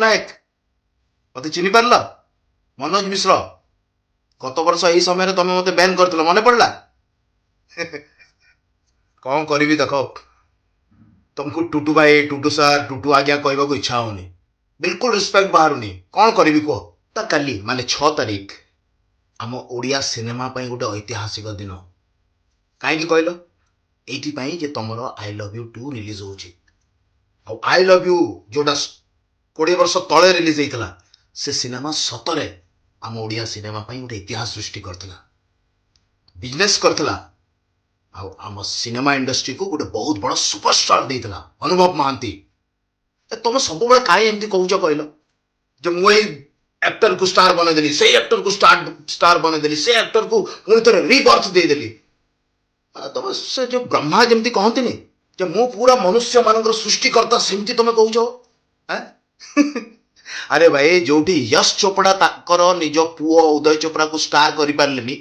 ନାୟକ, ମତେ ଚିହ୍ନି ପାରିଲ? ମନୋଜ ମିଶ୍ର। ଗତ ବର୍ଷ ଏଇ ସମୟରେ ତମେ ମତେ ବ୍ୟାନ୍ କରିଥିଲ, ମନେ ପଡ଼ିଲା? କଣ କରିବି ଦେଖ, ତମକୁ ଟୁଟୁ ଭାଇ, ଟୁଟୁ ସାର୍, ଟୁଟୁ ଆଜ୍ଞା କହିବାକୁ ଇଚ୍ଛା ହଉନି, ବିଲକୁଲ ରେସ୍ପେକ୍ଟ ବାହାରୁନି। କଣ କରିବି କୁହ ତ? କାଲି ମାନେ 6 ତାରିଖ ଆମ ଓଡ଼ିଆ ସିନେମା ପାଇଁ ଗୋଟେ ଐତିହାସିକ ଦିନ। କାହିଁକି କହିଲ? ଏଇଥିପାଇଁ ଯେ ତମର I love you 2 release ହଉଛି। ଆଉ I love you ଯୋଉଟା 20 ବର୍ଷ ତଳେ ରିଲିଜ ହେଇଥିଲା, ସେ ସିନେମା ସତରେ ଆମ ଓଡ଼ିଆ ସିନେମା ପାଇଁ ଗୋଟେ ଇତିହାସ ସୃଷ୍ଟି କରିଥିଲା, ବିଜନେସ୍ କରିଥିଲା ଆଉ ଆମ ସିନେମା ଇଣ୍ଡଷ୍ଟ୍ରିକୁ ଗୋଟେ ବହୁତ ବଡ଼ ସୁପରଷ୍ଟାର ଦେଇଥିଲା, ଅନୁଭବ ମହାନ୍ତି। ତମେ ସବୁବେଳେ କାହିଁ ଏମିତି କହୁଛ କହିଲ, ଯେ ମୁଁ ଏଇ ଆକ୍ଟରକୁ ଷ୍ଟାର ବନେଇଦେଲି, ସେଇ ଆକ୍ଟରକୁ ଷ୍ଟାର ବନେଇଦେଲି, ସେ ଆକ୍ଟରକୁ ପୁଣି ଥରେ ରିବର୍ଥ ଦେଇଦେଲି। ତମେ ସେ ଯୋଉ ବ୍ରହ୍ମା ଯେମିତି କହନ୍ତିନି ଯେ ମୁଁ ପୁରା ମନୁଷ୍ୟମାନଙ୍କର ସୃଷ୍ଟିକର୍ତ୍ତା, ସେମିତି ତମେ କହୁଛ ଆଁ? ଆରେ ଭାଇ, ଯୋଉଠି ୟଶ ଚୋପଡ଼ା ତାଙ୍କର ନିଜ ପୁଅ ଉଦୟ ଚୋପ୍ରାକୁ ଷ୍ଟାର କରିପାରିଲେନି,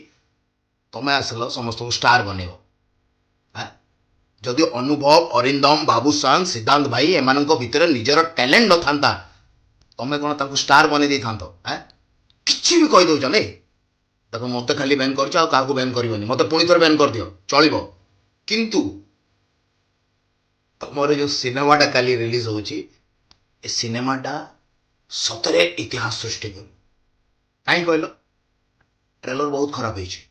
ତମେ ଆସିଲ ସମସ୍ତଙ୍କୁ ଷ୍ଟାର ବନେଇବ ଆଁ? ଯଦି ଅନୁଭବ, ଅରିନ୍ଦମ, ବାବୁସାନ, ସିଦ୍ଧାନ୍ତ ଭାଇ ଏମାନଙ୍କ ଭିତରେ ନିଜର ଟ୍ୟାଲେଣ୍ଟ ନଥାନ୍ତା, ତମେ କ'ଣ ତାଙ୍କୁ ଷ୍ଟାର ବନେଇ ଦେଇଥାନ୍ତ ଆଁ? କିଛି ବି କହିଦଉଛ ନାଇଁ? ଦେଖ, ମତେ ଖାଲି ବ୍ୟାନ୍ କରୁଛ, ଆଉ କାହାକୁ ବ୍ୟାନ୍ କରିବନି। ମତେ ପୁଣି ଥରେ ବ୍ୟାନ୍ କରିଦିଅ, ଚଳିବ। କିନ୍ତୁ ତମର ଯୋଉ ସିନେମାଟା କାଲି ରିଲିଜ ହଉଛି, ଏ ସିନେମାଟା ସତରେ ଇତିହାସ ସୃଷ୍ଟି କରୁ। କାହିଁ କହିଲ? ଟ୍ରେଲର ବହୁତ ଖରାପ ହେଇଛି,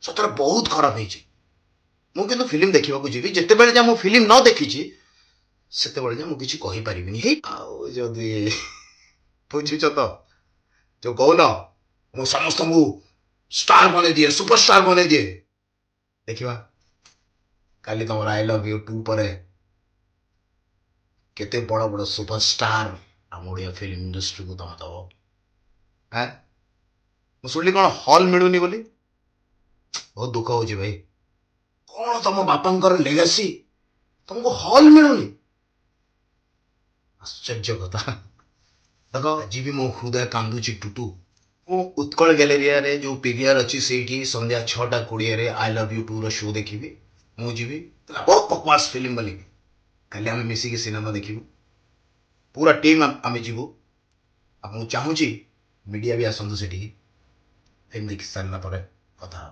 ସତରେ ବହୁତ ଖରାପ ହେଇଛି। ମୁଁ କିନ୍ତୁ ଫିଲ୍ମ ଦେଖିବାକୁ ଯିବି। ଯେତେବେଳେ ଯାଏ ମୁଁ ଫିଲ୍ମ ନ ଦେଖିଛି, ସେତେବେଳେ ଯାଏ ମୁଁ କିଛି କହିପାରିବିନି। ହେଇ, ଆଉ ଯଦି ବୁଝୁଛ ତ, ଯୋଉ କହୁନ ମୁଁ ସମସ୍ତଙ୍କୁ ଷ୍ଟାର ବନେଇ ଦିଏ, ସୁପରଷ୍ଟାର ବନେଇ ଦିଏ, ଦେଖିବା କାଲି ତମର I love you 2 ପରେ କେତେ ବଡ଼ ବଡ଼ ସୁପରଷ୍ଟାର ଆମ ଓଡ଼ିଆ ଫିଲ୍ମ ଇଣ୍ଡଷ୍ଟ୍ରିକୁ ତମେ ଦବ ଆଁ? ମୁଁ ଶୁଣିଲି କ'ଣ ହଲ୍ ମିଳୁନି ବୋଲି। ବହୁତ ଦୁଃଖ ହଉଛି ଭାଇ। କ'ଣ ତମ ବାପାଙ୍କର ଲେଗାସି, ତମକୁ ହଲ୍ ମିଳୁନି? ଆଶ୍ଚର୍ଯ୍ୟ କଥା। ଦେଖ, ଆଜି ବି ମୋ ହୃଦୟ କାନ୍ଦୁଛି ଟୁଟୁ। ମୁଁ ଉତ୍କଳ ଗ୍ୟାଲେରିଆରେ ଯୋଉ ପିଭିଆର ଅଛି, ସେଇଠି ସନ୍ଧ୍ୟା 6ଟା 20ରେ I love you tour show ଦେଖିବି। ମୁଁ ଯିବି। ବହୁତ ବକବାସ ଫିଲ୍ମ ବୋଲି କାଲି ଆମେ ମିଶିକି ସିନେମା ଦେଖିବୁ। ପୁରା ଟିମ୍ ଆମେ ଯିବୁ। ଆଉ ମୁଁ ଚାହୁଁଛି ମିଡ଼ିଆ ବି ଆସନ୍ତୁ ସେଠିକି। ଫିଲ୍ମ ଦେଖି ସାରିଲା ପରେ କଥା ହବା।